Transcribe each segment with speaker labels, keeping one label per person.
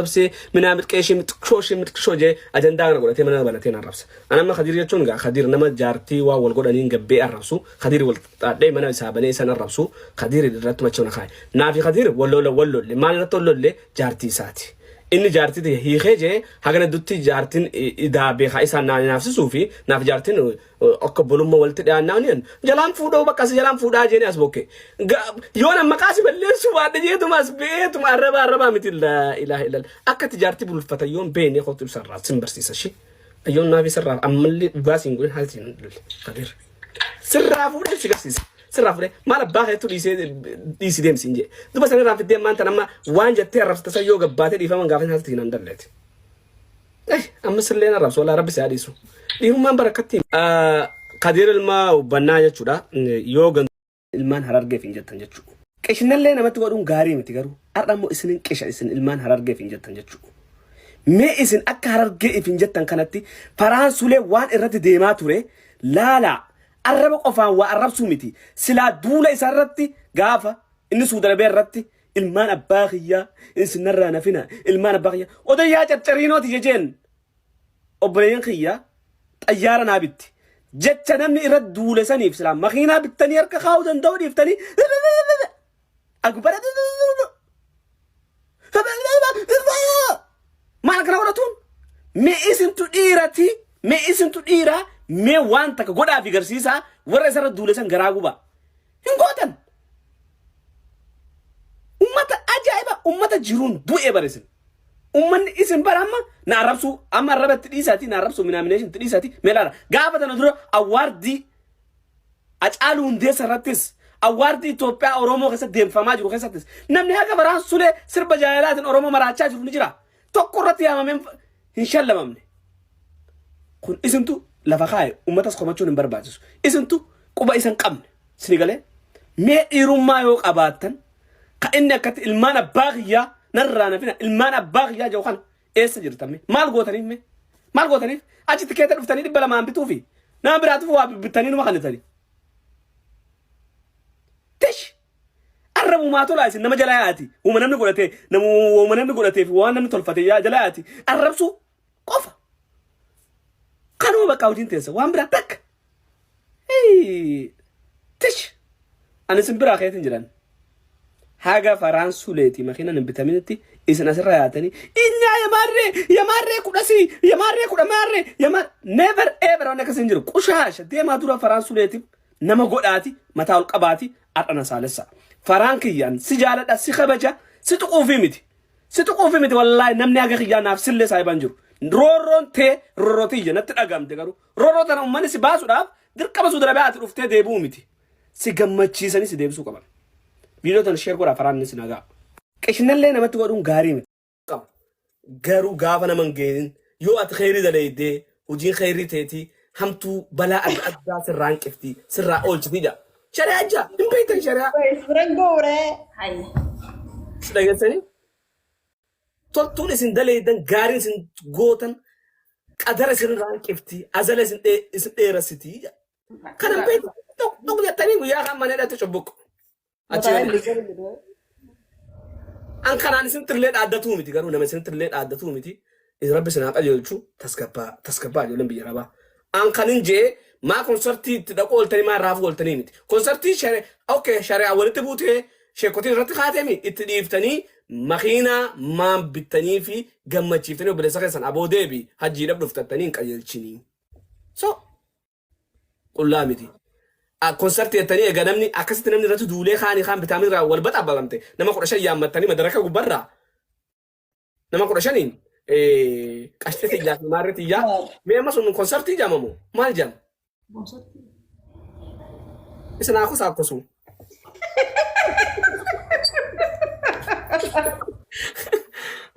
Speaker 1: Arrabsee minaa mitqeeshii mitqshooshii mitqshoo jee ajandaa kana godhatee mana banatee na arrabsa. An amma Kadiir jechuun egaa Kadiir nama jaartii waan wal godhaniin gabbee arrabsu Kadiir wal xaadhee mana isaa banee isan arrabsu Kadiir irratti macha na kaa'e. Naa fi Kadiir wal lola wal lolle maal irratti wal lolle jaartii isaati. Inni jaartii tiyya hiikee jee hagana dutti jaartiin idaa beekaa isaan naa naafsisuu fi naaf jaartiin akka obbolummaa walitti dhiyaannaa ni jalaan fuudhoo bakka si jalaan fuudhaa jeeni as bokke. Yoon amma qaasi balleessuu baadhe jeetuma as beetuma arraba arrabaa miti laa ilaaha illal. Akka itti jaartii bulfatan yoon beekne kootu ibsarraa sin barsiisa shi. Yoon naafi sirraa ammallee dhugaa siin godhin haala siin kadir. Sirraa fuudhee si garsiisa. Sirraa fuudhee maal abbaa keetu dhiisee dhiisi deemsi hin jee. Duba sanirraa fiddee ammaan tan amma waan jettee arrabsite san yoo gabbaatee dhiifaman gaafa haala siin hin dalleeti. Eh, amma silleen arrabsu walaa rabbi si haa dhiisu. Dhiirummaan barakkatti. Kadir ilma hubbannaa jechuudha. Yoo gan ilmaan harargeef hin jettan jechuudha. Qishnallee namatti godhuun gaarii miti garuu har'a immoo isinin qisha isin ilmaan harargeef hin jettan jechuudha. Mee isin akka harargee if hin jettan kanatti faraan sulee waan irratti deemaa ture laalaa arraba qofaan waa arrabsuu miti silaa duula isaa irratti gaafa inni suudarabee irratti Ilmaan abbaa kiyyaa isin narraa nafina ilmaan abbaa kiyyaa odayyaa caccariinooti jecheen obboleeyyan kiyyaa xayyaara naa bitti jecha namni irra duule saniif silaa makiinaa bittanii harka kaa'uu danda'u dhiiftanii agbara maal akkana godhatuun mee isintu dhiirati mee isintu dhiiraa mee waan takka godhaa fi garsiisaa warra isarra duule san garaa gubaa Hin gootan. Ummata ajaa'iba ummata jiruun du'e bara isin. Ummanni isin bara amma na arrabsuu amma arraba itti dhiisaati na arrabsuu minaamination itti dhiisaati mee laala gaafa tana dura awwaardii Hacaaluu Hundeessa irrattis awwaardii Itoophiyaa Oromoo keessatti deemfamaa jiru keessattis namni haga baraan sulee sirba jaalalaatiin Oromoo maraachaa jiru ni jira. Tokko irratti yaamamee hin shallamamne. Kun isintu lafa kaa'e uummatas komachuun hin barbaachisu. Isintu quba isa hin qabne sini galee mee dhiirummaa yoo qabaattan ka inni akkatti ilmaan abbaa kiyyaa narraa nafina ilmaan abbaa kiyyaa jedhu kana eessa jirtan mee maal gootaniif mee maal gootaniif achi tikeeta dhuftanii 200n bituufi nama biraatiif waa bittanii numa kannitanii. Tish! Arrabumaa tolaa isin nama jala yaati. Uuma namni godhatee nama uuma namni godhatee fi waan namni tolfate yaa jala yaati. Arrabsuu qofa. Kanuma bakka hojiin teessa waan biraa takka. Tish! Ani isin biraa keetin jiran. Haga faraan suleeti makiinan hin bitaminitti isin asirra yaatanii inyaa yamaarree yamaarree kudhasii yamaarree kudha maarree yamaar never ever waan akkasii hin jiru qushaasha deemaa dura faraan suleetiif nama godhaati mataa ol qabaati har'a na saalessa. Faraan kiyyaan si jaaladha si kabaja si tuquufi miti. Si tuquufi miti wallaahi namni haga kiyyaa naaf sillee saahibaan jiru. Roorroon tee roorroo tiyya natti dhagahamte garuu roorroo tana uummanni si baasuudhaaf dirqama suuta dhabee ati dhuftee deebi'uu miti. Si gammachiisanii si deebisuu qaban. Viidiyoo tana sheer godhaa faraan inni si nagaa. Qishnallee namatti godhuun gaarii miti. qabu. Garuu gaafa nama hin geenin yoo ati kheyrii daleeydee hojiin kheyrii teetii hamtuu balaa adda addaa sirraa hanqifti sirraa oolchiti jedha. Shari'aa jaa hin beektan shari'aa.
Speaker 2: Bira gooree.
Speaker 3: Hayya.
Speaker 1: Si dhageessanii? Toltuun isin daleeydan gaariin isin gootan qadara isin irraa hanqifti azala isin isin dheerassiti jedha. Kana hin beektan. Tokko tokko jettanii guyyaa kaan mana hidhatti cubbuqqu. Achi gadi. An kanaan isin tirlee dhaaddatuu miti garuu nama isin tirlee dhaaddatuu miti. Isin rabbi isin haa qajeelchu tasgabbaa tasgabbaa ijoolleen biyya arabaa. An kanin jee maa konsartii itti dhaquu ooltanii maa irraa hafuu ooltanii miti. Konsartii share okay shari'aa walitti buutee sheekotiin irratti kaateemi itti dhiiftanii makiinaa maan bittanii fi gammachiiftanii obboleessa keessan aboo deebi hajjiidhaaf dhuftattanii hin qajeelchinii. So qullaa miti. Konsartii jettanii egaa namni akkasitti namni irratti duulee kaanii kaan bitaamin irraa wal baxabalamte nama 15 yaammattanii madaraka gubbarraa nama 15n qashxee tiyyaa fi maarree tiyyaa mee amma sun konsartii jaamamu maal jaama? Isin haa kusaa akkosu.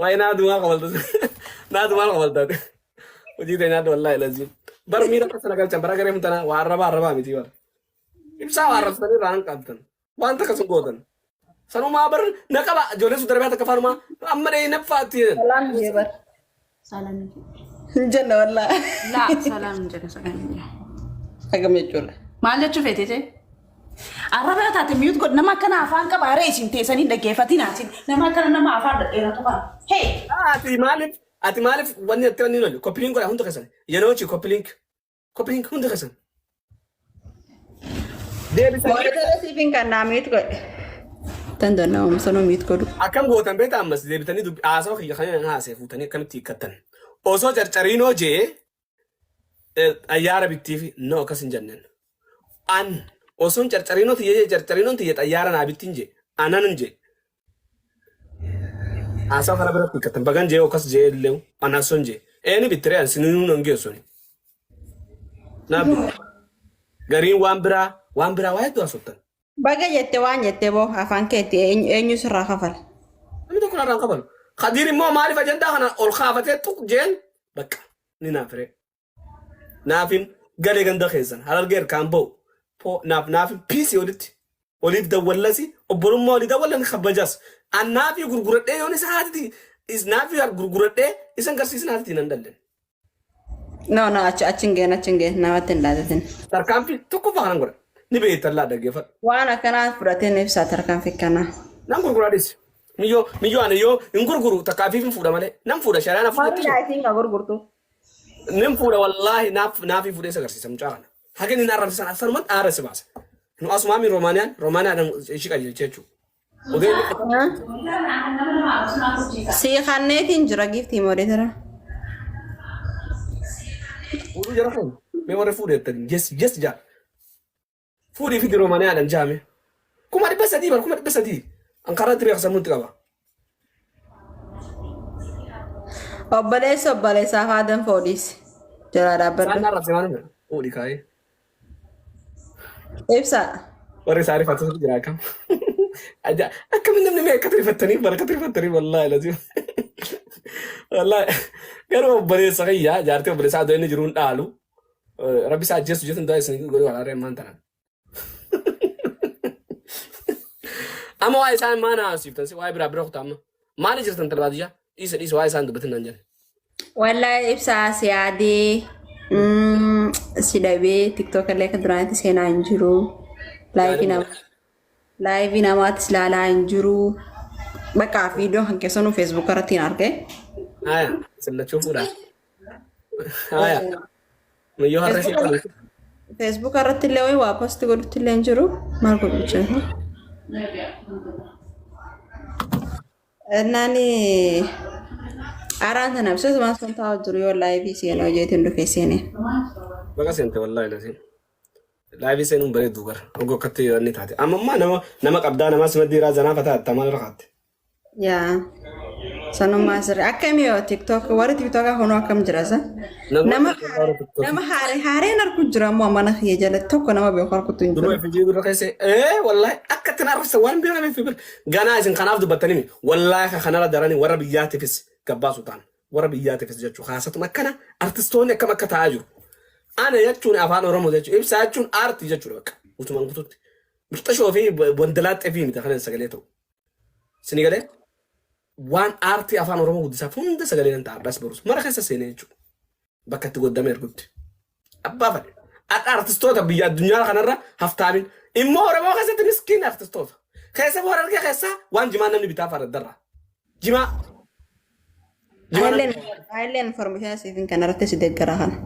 Speaker 1: Waa'ee naa dumaa qabalta. Naa dumaa qabalta. Hojii tee nyaadhu wallaahi lazim. Bar miira akka sana galchan bara garee mutana waa arrabaa arrabaa miti bar. Ibsaa waa arrabsanii irraa hin qabdan. Waan takka sun gootan. Sanumaa bar na qaba ijoollee sun darbaa takka faanumaa amma dhee naffaatti jedhan.
Speaker 2: Salaam jee bar.
Speaker 3: Salaam.
Speaker 2: Hin jenne wallaahi.
Speaker 3: Laa salaam hin jedhu salaam hin jedhu.
Speaker 2: Hagam jechuudha.
Speaker 3: Maal jechuu feetee jee? Arraba yoo taate mute godhi. Nama akkana afaan qaba haree isin teessanii dhaggeeffatin asin. Nama akkana nama afaan dhedheeratu kana. Hey!
Speaker 1: Ati maaliif wanni atti wanni lolu copy link godha hunda keessan yeroo copy link, copy link hunda keessan deebisanii.
Speaker 2: Moderator siif hin kannaa, mute godhe. Tan danda'amu sanuu mute godhu.
Speaker 1: Akkam gootan beektaa? Ammas deebitanii dubbi haasawa kiyya kana haasee fuutanii akkamitti hiikkattan? Osoo carcariinoo jee xayyaara bittiif no akkas hin jenneen. An osoon carcariinoo tiyya jee, carcariinoon tiyya xayyaara naa bittiin jee, anan hin jee. Haasawa kana biratti hiikkattan bagan jee akkas jee illee an ason jee. Eeni bittiree an sininuu nan geessuni. Naa bitti. Gariin waan biraa waa hedduu haasoftan.
Speaker 2: Baga jette waan jette boo, afaan keetti eenyu sirraa kafala?
Speaker 1: Namni tokko narraan kafalu. Khadiir immoo maaliif ajandaa kana ol kaafatee tuq jeen bakka ni naafire. Naafin galee ganda keessan Harargee harkaan ba'u. Naaf naafin piisii olitti. Oliif dawwallasi, obbolummaa olii dawwallan kabajas. An naafii gurguradhee yoon isa haatiti is naafii gurguradhee isan garsiisin haatiti nan dallen.
Speaker 2: No, achi hin geen, achi hin geen, namatti hin dhaadatin.
Speaker 1: Tarkaanfii tokkoffaa kanan godha. Ni beektan laa, dhaggeeffadhu.
Speaker 2: Waan akkanaa fudhateen ibsaa tarkaanfii kanaa.
Speaker 1: Nan gurguradhis. Miyyoo miyyoo ani yoo hin gurguru takkaafiif hin fuudha malee. Nan fuudha shari'aan hafuudha.
Speaker 2: Maali laayitiin ka gurgurtu?
Speaker 1: Nin fuudha wallaahi, naaf naafii fuudhee isa agarsiisa mucaa kana. Haga inni arrabsisan akkanumatti aara si baasa. Nu asumaami Roomaaniyaan ishii qajeelche jechuudha. Oduu inni
Speaker 2: Si kanneetiin jira giiftii moderator.
Speaker 1: Fuudhuu jara kun mee warri fuudheettan yes jaa. Fuudhii fidi Roomaaniyaadhaan jaame. 300,000 bar, 300,000. An karaa itti beeksisamuu itti qaba.
Speaker 2: Obboleessa obboleessaaf aadan foodhiisi. Jalaa
Speaker 1: Isaan
Speaker 2: dhaabbadhu.
Speaker 1: arrabse maal fuudhi kaa'ee.
Speaker 2: Ibsa.
Speaker 1: Warri isaa rifatu jira akkam. Akkamiin namni mee akkatti rifattanii barakatti rifattanii? Wallaahi lazim. Wallaahi garuu obboleessa kiyyaa jaartii obboleessaa adoo inni jiruun dhaalu. Rabbi isaa ajjeesu jettan du'a isin godhu walaaree ammaan tanan. Amma waa isaan maana haasiftan si waa'ee biraa bira kutaa amma. Maali jirtan talbaadiyyaa? Dhiisa dhiisa, waa isaan dubbatin naan jedhe.
Speaker 2: Wallahi ibsaa, si yaadee si dhabee. TikTok illee akka duraanitti seenaa hin jiru. Live namaattis ilaalaa hin jiru. Bakka viidiyoo kan keessanuu Facebook irratti hin arge.
Speaker 1: Haya, sillachuu fuudhaa. Haya, miyyoo har'a ishee qabu.
Speaker 2: Facebook irratti illee wayii waa post godhutti illee hin jiru. Maal godhu jiru? Naani araan sana ibsa waan sun taa'u jiru yoo live seenuu hojeetiin dhufee seenee.
Speaker 1: Baqa seente wallaahi lasiin. Live seenuun bareedu bara. Ogoo akkatti inni taate. Amma ammaa nama qabdaa namaa sima dhiiraa zanaa fataa atta maal irra kaatte?
Speaker 2: Yaa. Sanumaa sirri. Akkami yoo TikTok, warri TikTokaa kunoo akkam jira sa? Nama haare haareen arku jira ammoo mana kiyya jalatti tokko nama beeku arkutu hin
Speaker 1: Duruu
Speaker 2: jiru.
Speaker 1: FG dura keessa wallaahi akka itti arrabsa waan beekameef bira. Ganaa isin kanaaf dubbattanii mi wallaahi kanarra daranii warra biyyaatiifis gabbaasu ta'an warra biyyaatiifis jechuudha. Haasatuma akkana artistoonni akkam akka ta'aa jiru. Ana jechuun afaan Oromoo jechuudha. Ibsaa jechuun aartii jechuudha bakka guutumaan guututti. Mirxashoo fi wandalaaxxee fi miti kanan sagalee ta'u. Sini galee waan aartii afaan Oromoo guddisaaf hunda sagalee nan ta'a ardaas barus mara keessa seenee jechuudha. Bakka itti goddamee ergutti. Abbaa fadhe. Adha artistoota biyya addunyaa kanarra haftaamin. Immoo Oromoo keessatti miskiin artistoota. Keessa Harargee keessaa waan jimaa namni bitaa faraddarra. Jimaa. Jimaa namni
Speaker 2: Haayileen information siifin kanarratti si deeggara kana.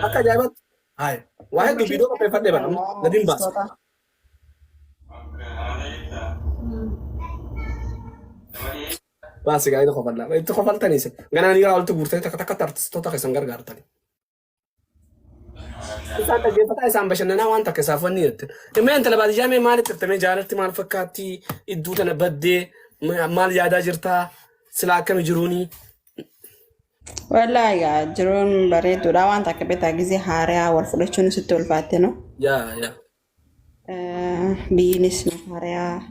Speaker 1: Akka ajaa'ibaatti. Haaya. Waa hedduu viidiyoo qopheeffadhee bara gadiin baasa. Baasi gaa'ela kofallaa. Itti kofaltanii isin. Ganaa ni walitti guurtanii takka takkatti artistoota keessan gargaartanii. Isaan dhaggeeffataa, isaan bashannanaa, waan takka isaaf wanni jette. Mee intala baadiyyaa mee maalitti jirta? Mee jaalatti maal fakkaatti? Iddoo tana baddee maal yaadaa jirtaa? Silaa akkami jiruuni?
Speaker 2: Wallaahi gaa jiruun bareeduudha, waan takka beektaa gizee haaraa wal fudhachuun sitti ulfaatte no.
Speaker 1: Yaa yaa.
Speaker 2: Biyyinis haaraa.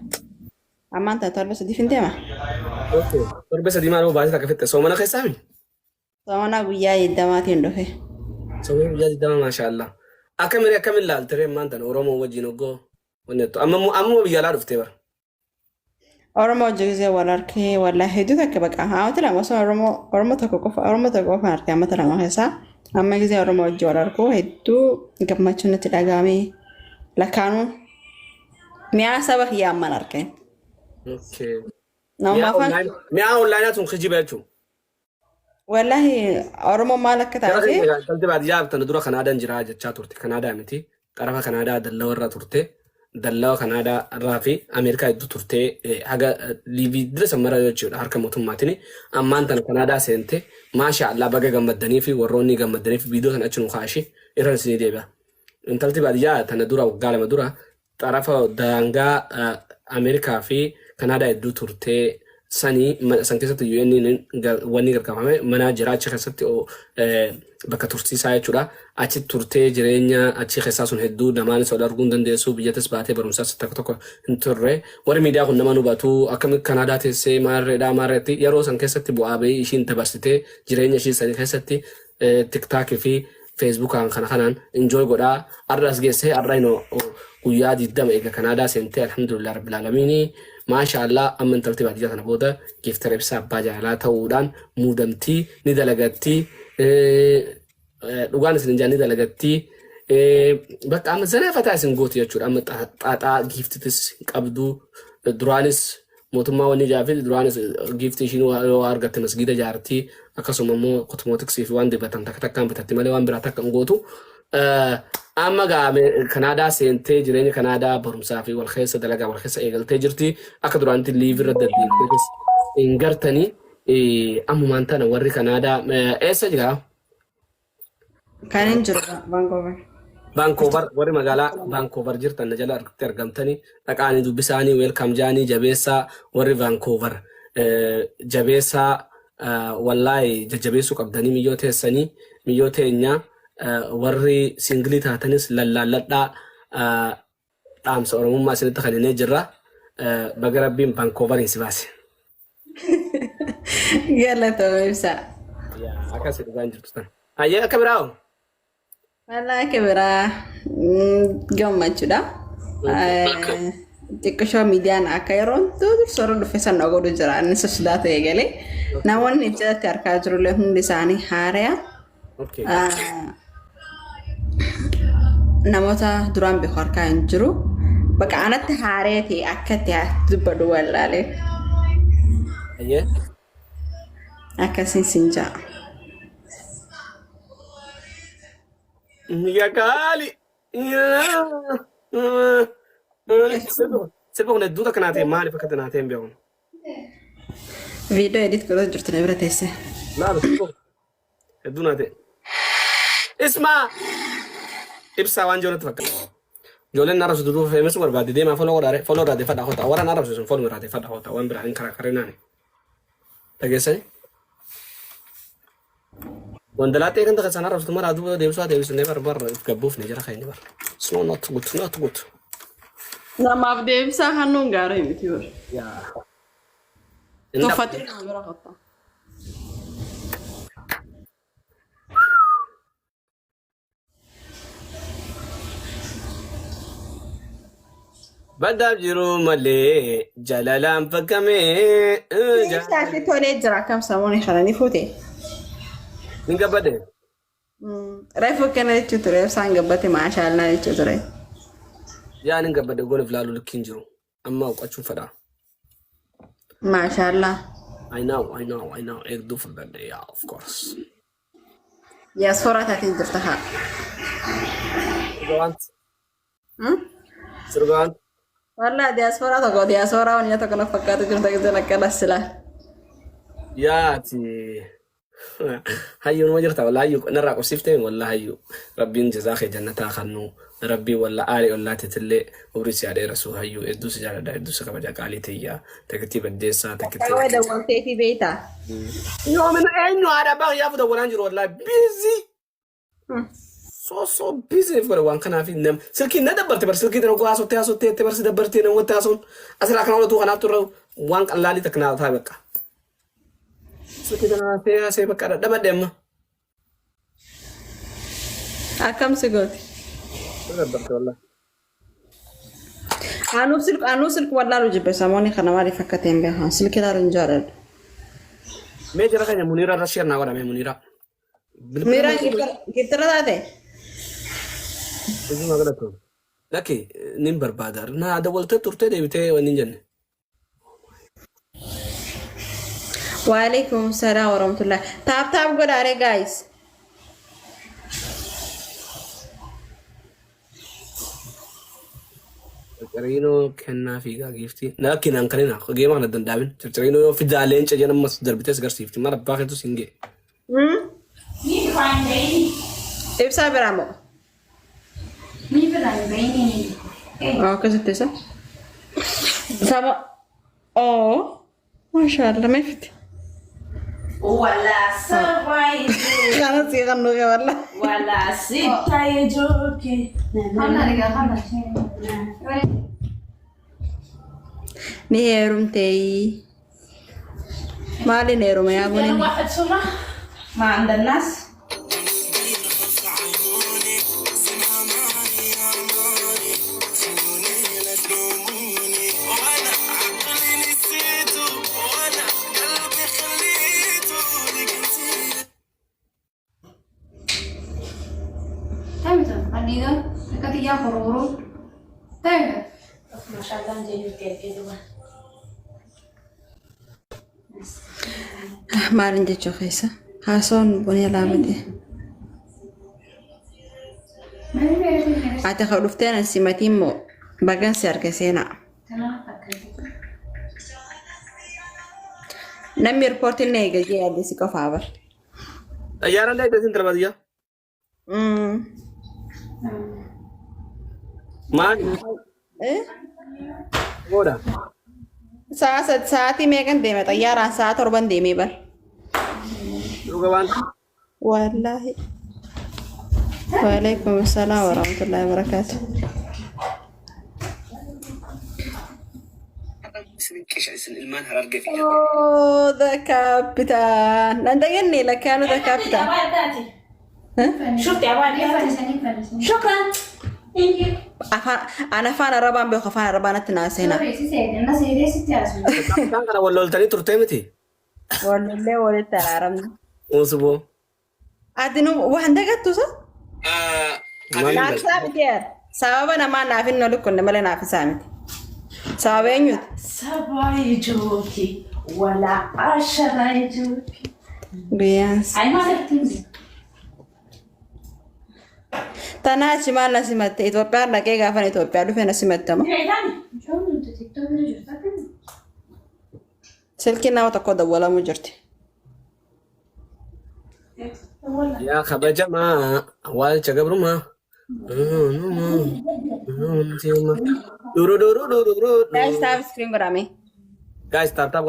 Speaker 2: Ammaan tana 3 torba hin deema.
Speaker 1: Okay. 3 torba maal baasii takka fixxe? Soomana keessaa mi?
Speaker 2: Soomana guyyaa 20tiin dhufe.
Speaker 1: Soomana guyyaa 20, maashaallah. Akkamiin akkamiin laalte ree ammaan tana Oromoo wajjin hoggoo wanni jettu? Amma biyya alaa dhuftee bara.
Speaker 2: Oromoo hojii gisee wal harkee wallaahi hedduu takka baqa. Haamata 2 osoo Oromoo tokko qofa, Oromoo tokko qofa harkee haamata 2 keessaa amma gisee Oromoo hojii wal harkuu hedduu gammachuun natti dhagahame lakkaanuu. Mi'aa saba kiyyaa amman argeen.
Speaker 1: Okay.
Speaker 2: Nama
Speaker 1: Mi'aa
Speaker 2: afaan
Speaker 1: online mi'aa onlaayinaa tun kijiba jechuun.
Speaker 2: Wallahi Oromoo maal akka
Speaker 1: Gara
Speaker 2: taate
Speaker 1: keenya intalti baadiyyaa tana dura Kanaadaan jira jechaa turte. Kanaadaa miti. Xarafa Kanaadaa dallawa irra turte. Dallawa Kanaadaa irraa fi Ameerikaa hedduu turte. Haga liivii dira sammara jechuudha harka mootummaatiin. Ammaan tana Kanaadaa seente. Maasha Allah baga gammaddanii fi warroonni gammaddanii fi viidiyoo sana achi nu kaashi irra isinii deebi'a. Intalti baadiyyaa tana dura waggaa 2 dura xarafa daangaa Ameerikaa fi Kanaadaa hedduu turtee sanii san keessatti UN wanni gargaarfame mana jira achi keessatti bakka tursiisaa jechuudha. Achi turtee jireenya achi keessaa sun hedduu namaanis wal arguu hin dandeessu biyyatas baatee barumsaas tokko tokko hin turre. Warri miidiyaa kun nama hubatu akkamitti Kanaadaa teessee maarreedhaa maarreetti yeroo san keessatti bu'aa bahii ishiin dabarsitee jireenya ishii sanii keessatti TikTok fi Facebookaan kana kanaan enjoy godhaa har'a as geessee har'a inoo guyyaa 20 eega Kanaadaa seentee alhamdulillah rabbil aalamiini maasha Allah amma intalti baadiyyaa kana booda giiftara ibsaa abbaa jaalalaa ta'uudhaan muudamtii ni dalagatti dhugaan isin hin ni dalagatti bakka amma zanaa fataa isin gooti jechuudha amma xaaxaa giiftitis hin qabdu duraanis Mootummaa wanni jaafi duraanis giiftii ishiin yoo argatte masgiida jaartii akkasuma immoo kosmootiksii fi waan dibatan takka takkaan bitatti malee waan biraa takka hin gootu. Amma gaa Kanaadaa seentee jireenya Kanaadaa barumsaa fi wal keessa dalagaa wal keessa eegaltee jirti. Akka duraanitti liiv irra deddeebitees hin gartanii ammumaan tana warri Kanaadaa eessa jira?
Speaker 2: Kan hin jiru Vancouver.
Speaker 1: Vancouver warri magaalaa Vancouver jirtan na jala argatti argamtanii dhaqaanii dubbisaanii welcome jaanii jabeessaa warri Vancouver jabeessaa wallaahi jajjabeessuu qabdanii miyyoo teessanii miyyoo teenya warri singilii taatanis lallaalladhaa dhaamsa Oromummaa isinitti kenninee jirra. Baga Rabbiin Vancouverin si baase.
Speaker 2: Galatooma ibsaa.
Speaker 1: Akkas dhugaan jirtu tan. Hayyee akka biraa hoo?
Speaker 2: Wallaahi akka biraa gammachuudha. Xiqqishoo miidiyaan akka yeroo dursa yeroo dhufe san na godhu jira. Inni sodaa ta'e galee. Namoonni ijatti harkaa jirullee hundi isaanii haaraya.
Speaker 1: Okay.
Speaker 2: Namoota duraan beeku harkaa hin jiru. Bakka anatti haaree ta'e akka itti dubbadhu wallaalee.
Speaker 1: Hayyee.
Speaker 2: Akkasiin sin ja'a.
Speaker 1: Ya gaali. Sirba kun hedduu takka naa ta'e maaliif akka naa ta'e hin beeku.
Speaker 2: Viidiyoo edit godhatu jirtu na bira teessee.
Speaker 1: Laala sirba kun hedduu naa ta'e. Ismaa ibsaa waan jiru natti fakkaata. Ijoolleen na arrabsitu duuba feemesu barbaadde deemaa foloo godhaare foloo irraa deeffadhaa kottaa warra na arrabsisu foloo irraa deeffadhaa kottaa waan biraa hin karaa karinaani. Dhageessanii? Wandalaaxee kan takka isaan arrabsitu maraa duuba deebisuu haa deebisu never bar if gabbuufne jara keenya bar. It's not not good not good.
Speaker 2: Namaaf deebisaa hannuun gaarii miti bar.
Speaker 1: Yaa. Hin dhabu.
Speaker 2: Tuffatee nama bira qotta.
Speaker 1: Baddaaf jiru malee jalalaan fakkamee.
Speaker 2: Ibsaa tolee jira akkam samuun kana ni fuute.
Speaker 1: Hin gabbade.
Speaker 2: Reefu akkana jechuu ture ibsaan gabbate maashaallaa jechuu ture.
Speaker 1: Yaan hin gabbade goon ilaaluu likkiin jiru. Amma uqachuun fedha.
Speaker 2: Maashaallaa.
Speaker 1: I know, I know, I know. Eegduu furdadhe, yeah, of course.
Speaker 2: Diyaasfooraa taatee jirta haa.
Speaker 1: Sirba Sirba
Speaker 2: Wallaa diyaasfooraa tokko diyaasfooraa wanni tokko na fakkaatu jirta giseen akkana silaa.
Speaker 1: Yaati. Hayyuu numa jirta wallaa hayyuu narraa qubsiiftee wallaa hayyuu rabbiin jazaa kee jannataa kannu rabbiin wallaa aarii ollaa teetillee umrii si haa dheerasu hayyuu hedduu si jaaladha hedduu si kabaja qaalii tiyya takittii baddeessaa takittii.
Speaker 2: Qaawwa dawwaltee fi beektaa.
Speaker 1: Yoomina eenyu haadha abbaa kiyyaa futa walaan jiru wallaahi busy. So so busy godhe waan kanaaf nam silkiin na dabbarte bar silkii tana haasottee haasottee itti barsi dabbartee namatti haasoon asirraa kana olatuu kanaaf turre waan qallaalii takka naa ta'a bakka. Silkii tana haasee haasee bakka dhadhabadhe amma.
Speaker 2: Akkam si gooti?
Speaker 1: Na dabbarte wallaahi.
Speaker 2: Anuu silk anuu silk wallaalu jibbe samoonni kana maaliif akka ta'e hin beekan silki ilaalu hin jaaladhu.
Speaker 1: Mee jara keenya Muniira irra sheer naa godha mee Muniira.
Speaker 2: Miiraan giftara taate?
Speaker 1: Isuma galatu. Lakki nin barbaada. Naa dawwaltee turtee deebitee wanni hin jenne.
Speaker 2: Waalaikum salaam warahmatullahi. Taap taap godhaare guys.
Speaker 1: Circiriinoo kennaa fiigaa giiftii. Na lakki naan kanina geema kana dandaabin. Circiriinoo yoo fidaa leenca jedhan ammas darbitee si garsiifti. Maal abbaa keetu siin ga'e.
Speaker 3: Ni dhufaa hin ta'ini.
Speaker 2: Ibsaa biraa moo?
Speaker 4: Ni biraa hin bahini.
Speaker 2: Akkasitti isa. Saba. Oo. Maashaallah mee fiti.
Speaker 3: Wala saba ijoo.
Speaker 2: Kana sii kan nuqe walla.
Speaker 3: Wala sita ijoo.
Speaker 4: Kana rigaa kana.
Speaker 2: Ni heerumteeyi. Maaliin heeruma yaa
Speaker 3: أنا
Speaker 2: bunini?
Speaker 3: واحد صورة ما عند الناس.
Speaker 4: Tamita, adiga, katiya kororo. Tamita.
Speaker 3: ما شاء الله نجيب
Speaker 2: Maaliin jechuu keessa? Haasoon bunee laamate.
Speaker 4: Mali beeku.
Speaker 2: Ati ka dhufteen as simatiin moo bagan si arge seenaa.
Speaker 4: Kanaaf akkasitti.
Speaker 2: Namni riippoortiin na eega jee yaadde si qofaa bar.
Speaker 1: Xayyaaraan dha isin darbaadiyyaa. Maali?
Speaker 2: Eh?
Speaker 1: Booda.
Speaker 2: Sa'a sa'aatii meeqan deeme xayyaaraan sa'a torban deemee bar.
Speaker 1: Dhuga waan.
Speaker 2: Wallaahi. Waalaikum salaam warahmatullahi wabarakaatu.
Speaker 1: Isin qisha isin ilmaan harargee fi.
Speaker 2: Oh, the capital. Nan daganne lakkaanu the capital.
Speaker 3: شفتي عبالي شكرا. Thank you.
Speaker 2: Afaan ana afaan arabaan beeku afaan arabaa natti naaseenaa.
Speaker 1: Isaan kana wal loltanii turtee miti.
Speaker 2: Walollee walitti araaramne.
Speaker 1: Usuboo.
Speaker 2: Ati nu waan dagattu sa?
Speaker 1: Maaliin
Speaker 2: Naaf isaa miti yaar. Sababa namaa naaf hin lolu kunne malee naaf isaa miti. Sababa eenyuti?
Speaker 3: سبعة يجوكي ولا 10 يجوكي.
Speaker 2: Guyyaan
Speaker 3: أي ما تبتنزل.
Speaker 2: Tanaa achi maal na simatte? Itoophiyaan dhaqee gaafan Itoophiyaa dhufe na simattama. Silkiin nama tokko dawwalamuu jirti.
Speaker 1: Yaa kabajamaa awwaalcha gabrumaa. Duru duru duru duru.
Speaker 2: Guys, tap screen godhame.
Speaker 1: Guys, tap tap.